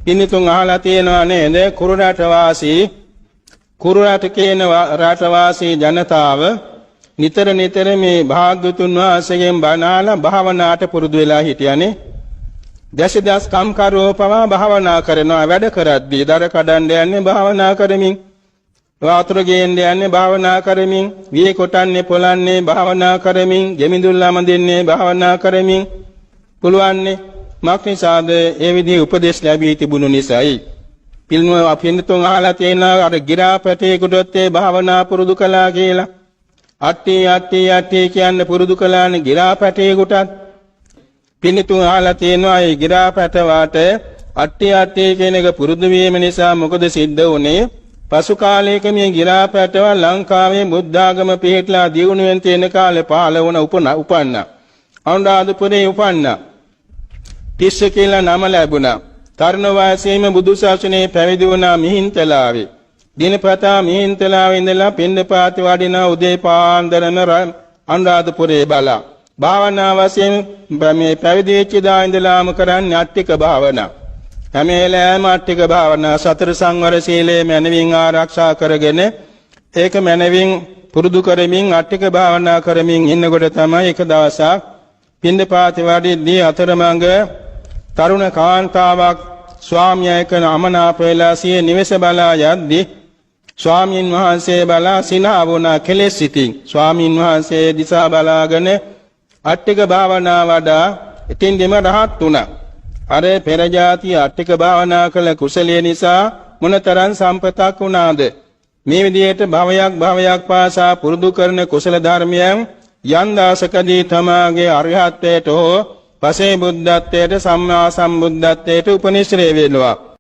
පින්තුන් අහලා තියෙනවා නේද? කුරු රට වාසී, කුරු රට කියන රට වාසී ජනතාව නිතර නිතර මේ භාග්‍යතුන් වහන්සේගෙන් බණ අහලා භාවනාවට පුරුදු වෙලා හිටියානේ. දසදස් කම්කරුවෝ පවා භාවනා කරනවා. වැඩ කරද්දී දර කඩන්න යන්නේ භාවනා කරමින්, වතුර ගේන්න යන්නේ භාවනා කරමින්, විය කොටන්නේ පොලන්නේ භාවනා කරමින්, ගෙමිදුල් අමදින්නේ භාවනා කරමින් පුළුවන්නේ. මක් නිසාද? ඒ විදිහේ උපදේශ ලැබී තිබුණු නිසායි. පින්ව පින්තුන් අහලා තියෙනවා අර ගිරා පැටේකටත් ඒ භාවනා පුරුදු කළා කියලා. අට්ටි අට්ටි අට්ටි කියන්න පුරුදු කළානේ ගිරා පැටේකටත්. පින්තුන් අහලා තියෙනවා ඒ ගිරා පැටවාට අට්ටි අට්ටි කියන එක පුරුදු වීම නිසා මොකද සිද්ධ වුනේ? පසු කාලයක මේ ගිරා පැටවා ලංකාවේ බුද්ධාගම පිහිටලා දියුණුවෙන් තියෙන කාලේ පහළ වුණ උපන්නා. අනුරාධපුරේ උපන්නා. තිස්ස කියලා නම ලැබුණා. තරුණ වයසේම බුදු සාසනයේ පැවිදි වුණා මිහින්තලාවේ. දිනපතා මිහින්තලාවේ ඉඳලා පින්දපාත වඩිනා උදේ පාන්දරම අනුරාධපුරේ බලා. භාවනා වශයෙන් මේ පැවිදි වෙච්ච දා ඉඳලාම කරන්නේ අට්ටික භාවනා. හැම වෙලාවෙම අට්ටික භාවනා, සතර සංවර සීලය මනවින් ආරක්ෂා කරගෙන ඒක මනවින් පුරුදු කරමින් අට්ටික භාවනා කරමින් ඉන්නකොට තමයි එක දවසක් පින්දපාත වඩිද්දී අතරමඟ තරුණ කාන්තාවක් ස්වාමියා එක්ක අමනාප වෙලා සිය නිවස බලා යද්දී ස්වාමීන් වහන්සේ බලා සිනා වුණා කෙලෙස් සිතින්. ස්වාමීන් වහන්සේ දිසා බලාගෙන අට්ටික භාවනා වඩා ඉතින්දිම රහත් වුණා. අර පෙර ජාතිය අට්ටික භාවනා කළ කුසලයේ නිසා මොනතරම් සම්පතක් වුණාද? මේ විදිහට භවයක් භවයක් පාසා පුරුදු කරන කුසල ධර්මයන් යම් දවසකදී තමාගේ අරිහත්ත්වයට හෝ පසේ බුද්ධත්වයට, සම්මා සම්බුද්ධත්වයට උපනිශ්‍රේ වෙනවා.